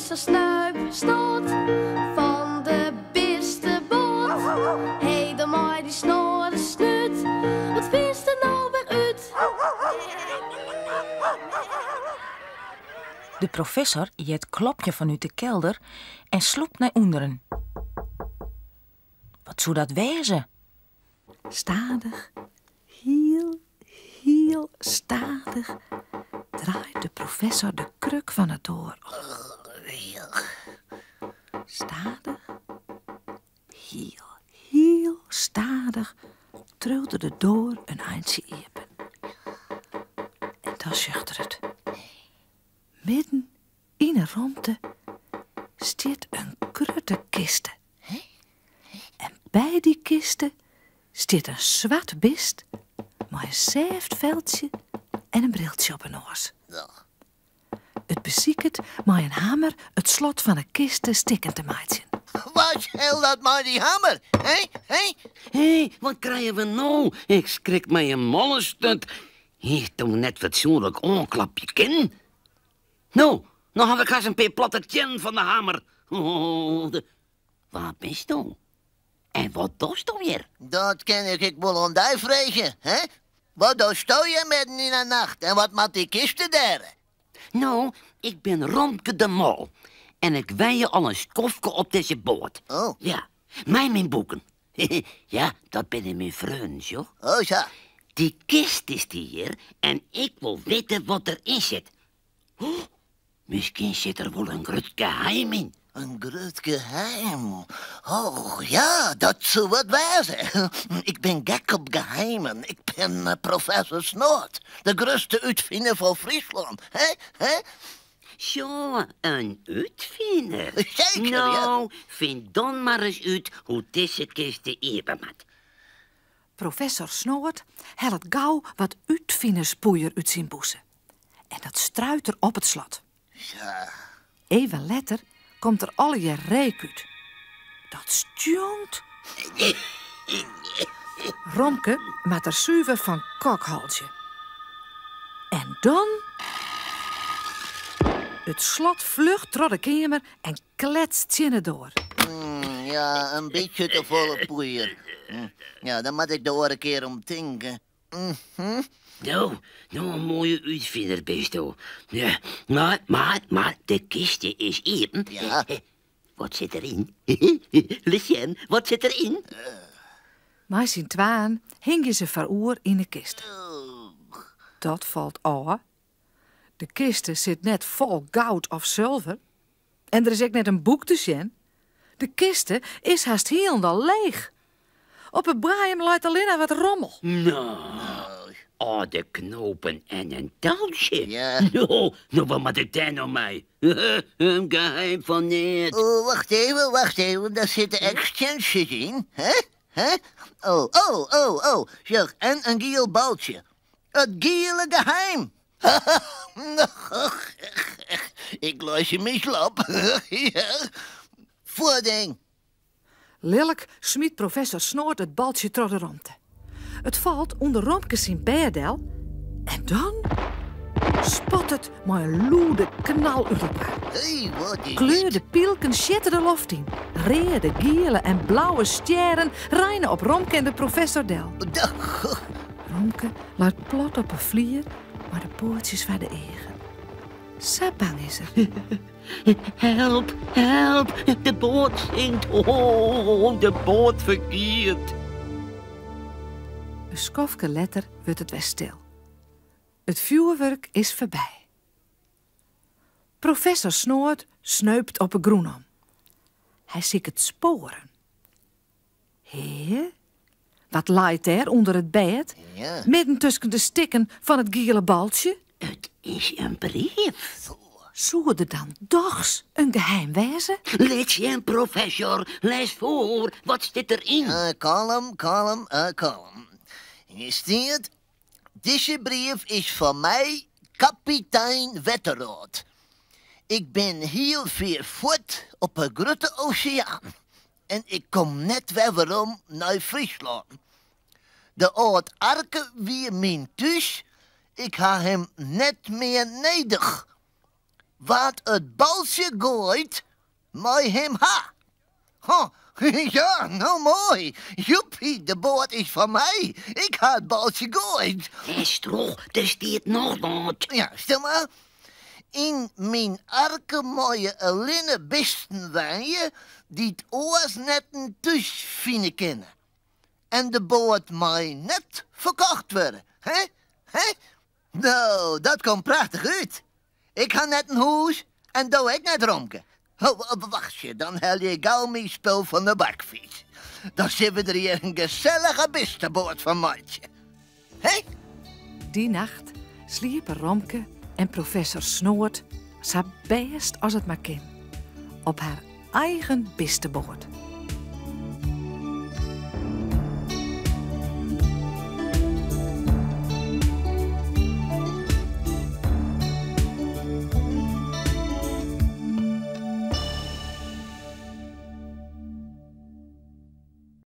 Professor Snuip Snoot fan de bisteboat. Hé, dan mei dy snoade snút, wat fynst der no wer út? De professor heart klopjen fanút de kelder en slûpt nei ûnderen. Wat soe dat wêze? Stadich, hiel, hiel stadich draait de professor de kruk fan 'e doar om. Stadich, hiel, hiel stadich triuwt er de doar in eintsje iepen. En dan sjocht er it. Midden yn 'e romte stiet in grutte kiste. En by dy kiste stiet in swart bist mei in sêft feltsje en in briltsje op 'e noas. It besiket mei in hammer it slot fan 'e kiste stikken te meitsjen. Wat sil dat mei dy hammer, hè? Hè? Hé, wat krije we no? Ik skrik my in mollesturt. Hiest do net fatsoenlik oanklopje kinnen? No, no haw ik hast in pear platte teannen fan de hammer. Oh, de... Wa bisto? En wat dochsto hjir? Dat kin ik ek wol oan dy freegje, hè? Wat dochsto hjir midden yn 'e nacht en wat moat dy kiste dêr? No, ik bin Romke de Mol en ik wenje al in skoftke op dizze boat. Oh. Ja, mei myn boeken. Ja, dat binne myn freonen, sjoch. Oh sa. Dy kist is hjir en ik wol witte wat deryn sit. Oh, miskien sit der wol in grut geheim yn. In grut geheim? Oh ja, dat soe wat wêze. Ik bin gek op geheimen. Ik bin eh, professor Snoot, de grutste útfiner fan Fryslân. Hè? Hè? Sjo, in útfiner. Seker, ja. No, fyn dan mar ris út hoe't dizze kiste iepen moat. Professor Snoot hellet gau wat útfinerspoeier út syn bûse. En dat struit er op it slot. Sa. Even letter komt der allegear reek út. Dat stjonkt. Romke moat der suver fan kokhalzje. En dan... It slot fljocht troch de keamer en kletst tsjin 'e doar. Ja, in bytsje te folle poeier. Ja, dan moat ik de oare kear om tinke. No, no in moaie útfiner bisto. Ja, mar, mar, mar de kiste is iepen. Ja. Wat sit deryn? Lit sjen, wat sit deryn? Mei syn twaen hingje se foaroer yn 'e kiste. Dat falt ôf. De kiste sit net fol goud of sulver. En der is ek net in boek te sjen. De kiste is hast hielendal leech. Op 'e boaiem leit allinne wat rommel. No, âlde knopen en in toutsje. Ja. No, no, wat moat ik dêr no mei? In geheim fan neat. Oh, wacht even, wacht even, dêr sitte extensions yn, hè? Hè? Oh, oh, oh, oh, sjoch, en in giel baltsje. It giele geheim! Ik lês je myn slop. Fuoting! Lilk smyt professor Snoot it baltsje troch de romte. It falt ûnder Romke syn bêd del en dan spat it mei in lûde knal út elkoar. Hey, wat is dit? Kleurde pylken sjitte de loft yn. Reade, giele en blauwe stjerren reine op Romke en de professor del. Romke leit plat op 'e flier mei de poatsjes foar de eagen. Sa bang is er. Help, help, de boat sinkt. Oh, de boat fergiet. In skoftke letter wurdt it wer stil. It fjoerwurk is foarby. Professor Snoot sneupt op 'e grûn om. Hy siket spoaren. Hé? Wat leit dêr ûnder it bêd, Ja. midden tusken de stikken fan it giele baltsje? It is in brief. Soe der dan dochs in geheim wêze? Lit sjen, professor. Lês foar. Wat stiet deryn? Kalm, kalm, kalm. Hjir stiet, Dizze brief is fan my, kapitein Wetterrôt. Ik bin hiel fier fuort op 'e grutte oseaan en ik kom net wer werom nei Fryslân. De âld arke wie myn thús, ik ha him net mear nedich. Wa't it baltsje goait, mei him ha. Ho, ja, no moai. Joepie, de boat is fan my. Ik ha it baltsje goaid. Lês troch, der stiet noch wat. Ja, stil mar. Yn myn arke meie allinne bisten wenje dy't oars net in thús fine kinne. En de boat mei net ferkocht wurde. Hè? Hè? No, dat komt prachtich út. Ik ha net in hûs en do ek net, Romke. Oh, wachtsje, dan helje ik gau myn spul fan de bakfyts. Dan sille we der hjir in gesellige bisteboat fan meitsje. Hè? Dy nacht sliepe Romke en professor Snoad sa bêst as it mar kin op har eigen bisteboat.